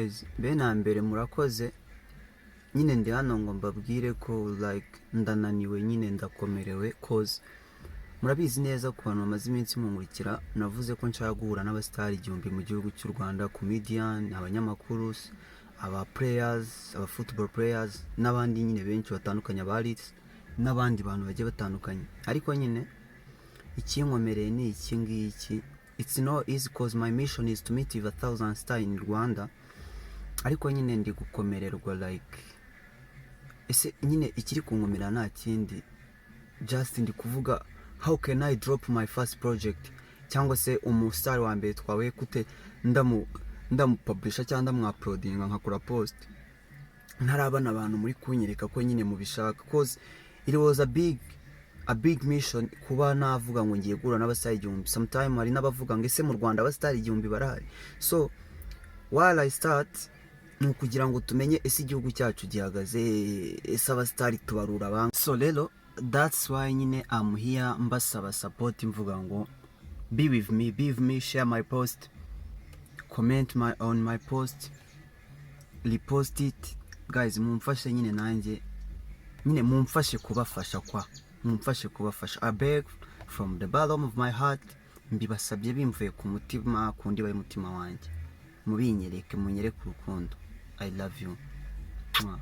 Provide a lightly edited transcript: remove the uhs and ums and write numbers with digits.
Guys, bene mbere murakoze. Nyine ndi hano ngo mbabwire ko like ndananiwe nyine, ndakomerewe, 'cause murabizi neza, ku bantu bamaze iminsi munkurikira, navuze ko nshaka guhura n'abasitari 1000 mu gihugu cy'u Rwanda, comedian, abanyamakuru, aba players, aba football players n'abandi nyine benshi batandukanye, aba artists n'abandi bantu bagiye batandukanye. Ariko nyine ikinkomereye ni iki ngiki: it's not easy, 'cause my mission is to meet with 1,000 star in Rwanda. Ariko nyine ndi gukomererwa, like ese nyine ikiri kunkomera nta kindi, just ndi kuvuga: how can I drop my first project, cyangwa se umustar wa mbere twahuye kute ndamupublisha cyangwa ndamwuploadinga, nkakora post ntarabona abantu muri kunyereka ko nyine mubishaka? 'Cause it was a big mission kuba navuga ngo ngiye guhura n'abasitari 1000. Sometime hari n'abavuga ngo: "Ese mu Rwanda abasitari 1000 barahari?" So while I start ni ukugira ngo tumenye ese igihugu cyacu gihagaze, ese abasitari tubarura bang. So rero that's why nyine I'm here mbasaba support, mvuga ngo be with me, be with me, share my post, comment on my post, repost it. Guys, mumfashe nyine, nanjye nyine mumfashe kubafasha, kwa mumfashe kubafasha. I beg from the bottom of my heart, mbibasabye bimvuye ku mutima, ku ndiba y'umutima wanjye, mubinyereke, munyereke urukundo. I love you. Mwah.